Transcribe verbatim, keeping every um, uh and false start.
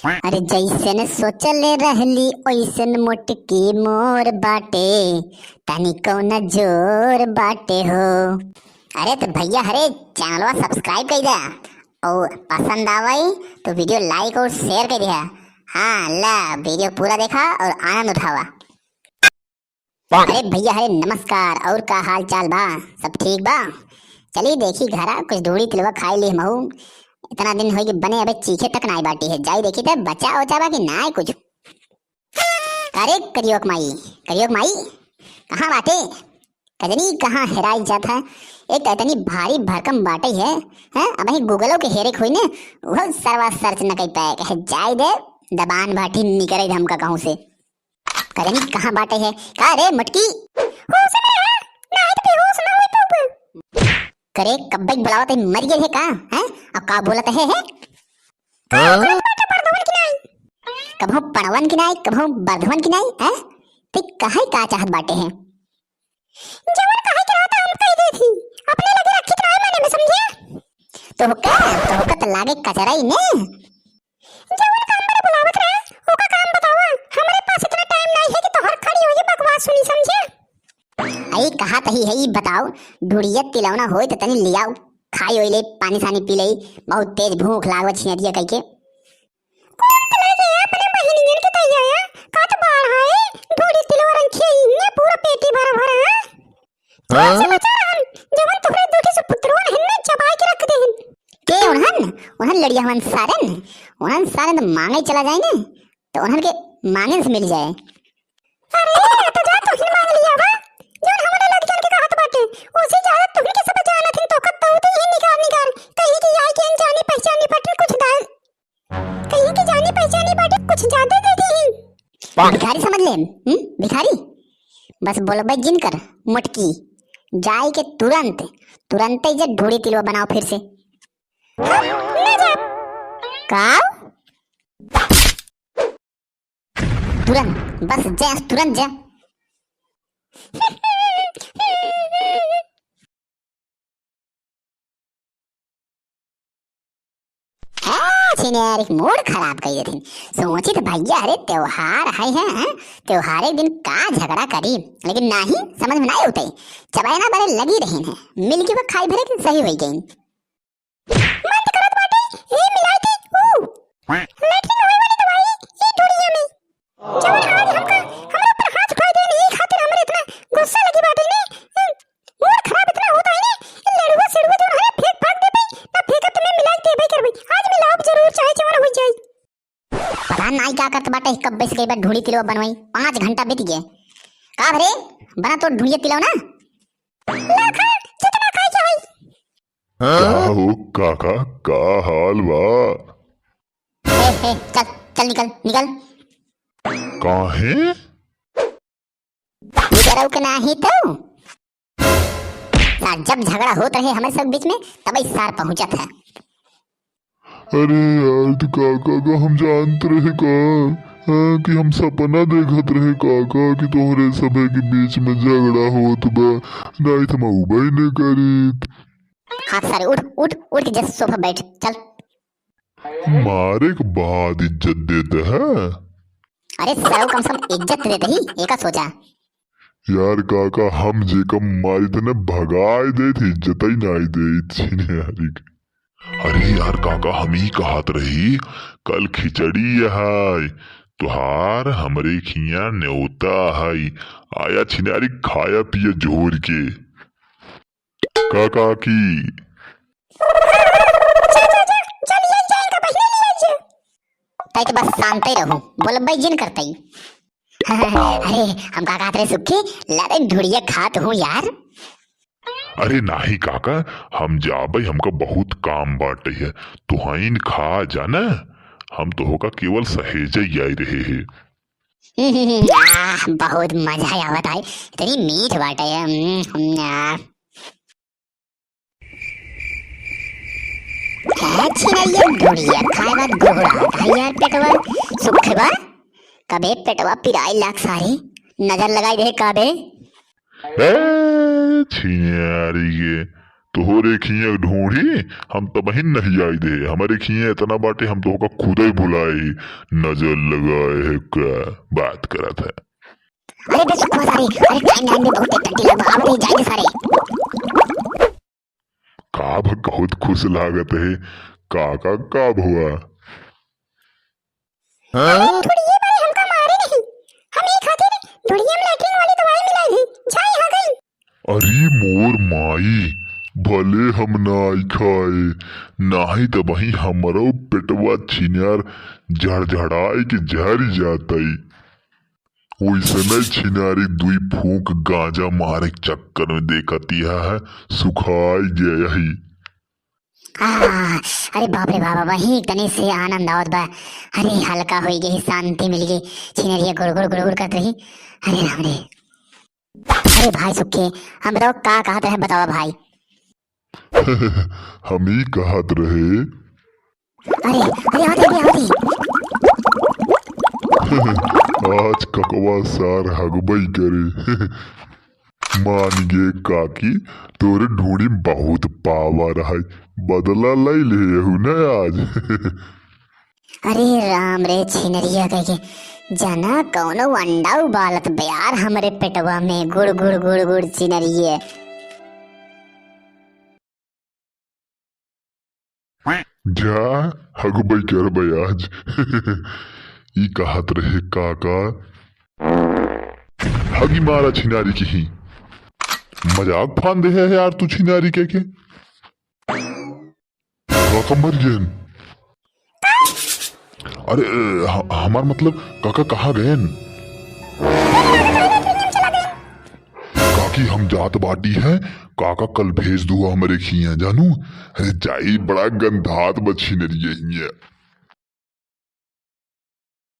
अरे जैसन सोचले रहली ओइसन मोटकी मोर बाटे, तनी कौन जोर बाटे हो। अरे तो भैया हरे चैनलवा subscribe कर दे और पसंद आवई तो video like और share कर दे। हाँ ला video पूरा देखा और आनंद उठावा। अरे भैया हरे नमस्कार, और का हाल चाल बा? सब ठीक बा? चली देखी घरा कुछ ढूढ़ी तिलवा खाई ली हमहू। इतना दिन होई कि बने अबे चीखे तक नाई बाटी है। जाई देखी त बचा ओचा बा कि नाई कुछ। अरे करियोक माई, करियोक माई, कहाँ बाटे? कजनी कहाँ हेराई जात है? एक तो इतनी भारी भरकम बाटे है, हैं? अब ही गूगलो के हेरे खोई ने, वो सरवा search न कर पाए। कहे जाई दे, दबान भाटी निकरे हमका कहूँ से। कजनी कहाँ बाटे है? का रे मटकी? होश में है, नाही तो बेहोश ना होई तू। करे कब्बे के बुलावत है, मर गए है का? हैं? अब का बोलत है, है? हाँ? बाटे बर्धवन की नाई। कभो पड़वन की नाई, कभो बर्धवन की नाई, हैं? ते कहे का चाहत बाटे है? जवन कहे के रहता हम कह देत ही, अपने लगे रखी तो नाई माने में, समझे? तो का, तो का तो लागे कचराई ने। जवन काम बदे बुलावत रहे, ओका काम बतावा। हमरे पास इतना time नाई है कि तोहर खड़ी होइके बकवास सुनी, समझे? आई कहा तही है, ई बताओ, ढूढ़िया तिलौना होई त तनी लियाओ, खाई ओई ले, पानी सानी पी ले, बहुत तेज भूख लागो छिनरिया कह के। कौन त ले जाए अपने बहिनियन के तैया, का त बाढ़ है, ढूढ़ी तिलवा रंग खियाई ने पूरा पेटी भरा भरा। तोहसे बचा रहन, जवन तोहरे दू ठे सुपुत्रवन हन ने चबाई के रख देहिन। के उन्हन? उन्हन लड़िया हवन सारन, उन्हन सारन त मांगे चला जाए ने, तो उन्हन के मांगन से मिल जाए। अरे, तो जा तोहिन मांग लिया बा, जौन हमरे लड़कन के कहत बाटे, ओसे ज्यादा तोहिन के सब जानत हन, तो कब तो ही निकार निकार, कहीं की आई के अनजानी पहचानी बाटे कुछ दाल। कहीं की जानी पहचानी बाटे, कुछ ज्यादा दे दी। भिखारी समझ ले, हम्म, भिखारी। बस बोलबे जिन कर, मोटकी। जाए के तुरंत, तुरंत ही जे ढूढ़ी तिलवा बनाओ फिर से। हम ना जाब। का? तुरंत, बस जा, तुरंत जा। आ, छिनार एक mood खराब कर देथिन। सोचित भैया, अरे त्योहार है, हैं? त्योहार एक दिन का झगड़ा करी, लेकिन नाही, समझ में नाही उठे। चबाए ना बरे लगी रहिन है, मिल के वो खाई भरे के सही होई गई। मन त करत बाटे, ई मिलाई दे, ऊ। लैट्रिन होए वाली दवाई, ई ढूढ़िया में। जवन आज हमका, हमरा ऊपर हाथ उठाई देन, ई खातिर हमरे इतना गुस्सा लगी बाटे ने। ई mood खराब इतना होता है ने, ई लड़ुआ सड़ुआ जवन है, फेंक फांक देबे, ना फेंकब त मैं मिलाई देबे करबे। आज मिलाब जरूर, चाहे जवन हो जाई। पता नाई का करत बाटे, कब्बे से गई बा ढूढ़ी तिलवा बनवाई, पाँच घंटा बीत गए। का भरे, बना तो ढूढ़िया तिलवा ना। ला खा, जितना खाई चाहे। का हो काका, का हाल बा? ए, ए, चल, चल निकल, निकल। काहे? निकल के नाही तो। सार, जब झगड़ा होत रहे हमरे सब बीच में, तबही सार पहुंचत है। अरे यार, तो काका का हम जानत रहे का, हाँ, कि हम सपना देखत रहे काका कि तोहरे सभे के बीच में झगड़ा होत बा, नाई तो हम उबई न करीत। हाँ सारे, उठ, उठ, उठ के जस सोफा बैठ, चल। मारे के बाद इज्जत देत है। अरे सरऊ, कम से कम इज्जत देत ही, एका सोचा। यार काका, हम जेका मारित न भगाई देत, इज्जत ही नाई देत छिनारी के। अरे यार काका, हम ही कहत रही, कल खिचड़ी है, तुहार हमरे खिया न्योता है, आया छिनारी खाया पिया झोर के। काका की। जा, जा, जा, जा, लिया जा, इनका बहिना लिया जा। तै तो बस शांते रहू, बोलबे जिन करतई। अरे, हम का कहत रहे सुखी, लड़े ढुड़िया खात हूँ यार। अरे नाही काका, हम जाबे, हमका बहुत काम बाटे है, तुहइन खा जा न, हम तोहका केवल सहेजे आई रहे है। आह, बहुत मजा आवत है, इतनी मीठ बाटे है। हम्म, हम्म, आह। का छिनैया ढुड़िया खाए बाद गोहरात है यार पेटवा। सुखबा, कबे पेटवा पिराए लाग सारे, नजर लगाई दे कबे। ए, छिनारी के, तोहरे खिया ढूंढी हम तबहिन नहीं आई दे, हमरे खिया इतना बाटे हम तोहका खुदे भुलाई, नजर लगाए है का बात करत है। अरे बे सखुआ सारे, अरे टाइम लाइन में बहुत एक घंटी लग, अब नहीं जाएंगे सारे। का भ-, बहुत खुश लागत है, काका का भवा? हाँ? अरे ढुड़िए बारे हमका मारे नहीं, हम एक खातिर ढुड़िए में लैट्रिन वाली दवाई मिलाई ही, जा यहाँ गई। अरे मोर माई, भले हम नाई खाए, नाही त वही हमरो पेटवा छिनार झड़झड़ाए के झरी जातई। ओइसने छिनारी दुई फूंक गांजा मारे के चक्कर में देखतिया है, सुखाई गया ही। आह, अरे बाप रे बाप, वही तनी से आनंद आवत बा। अरे हल्का होई गई, शांति मिल गई। छिनरिया गुड़गुड़ गुड़गुड़ करत रही। अरे राम रे। अरे भाई सुखे, हमरो का कहत रहे बतावा भाई। हम ई कहत रहे। अरे, अरे, आवत रहे, आवत रहे। आज ककवा सार हगबई करे। मान गे काकी, तोरे ढूंढी में बहुत पावर है, बदला लई ले हूँ न आज। अरे राम रे छिनरिया कह के, जना कौनो अंडा उबालत बयार हमरे पेटवा में, गुड़ गुड़ गुड़ गुड़ छिनरिये। जा, हगबई करबई आज। ई कहत रहे काका। हगी मारा छिनारी की ही। मजाक फान दे है यार तू छिनारी कह के। काका मर गए। अरे, ह-, हमार मतलब काका कहाँ गए? काकी हम जात बाटी हैं, काका कल भेज दुआ हमरे खिया जानू। अरे जाई बड़ा गंधात बा छिनरिये हिये।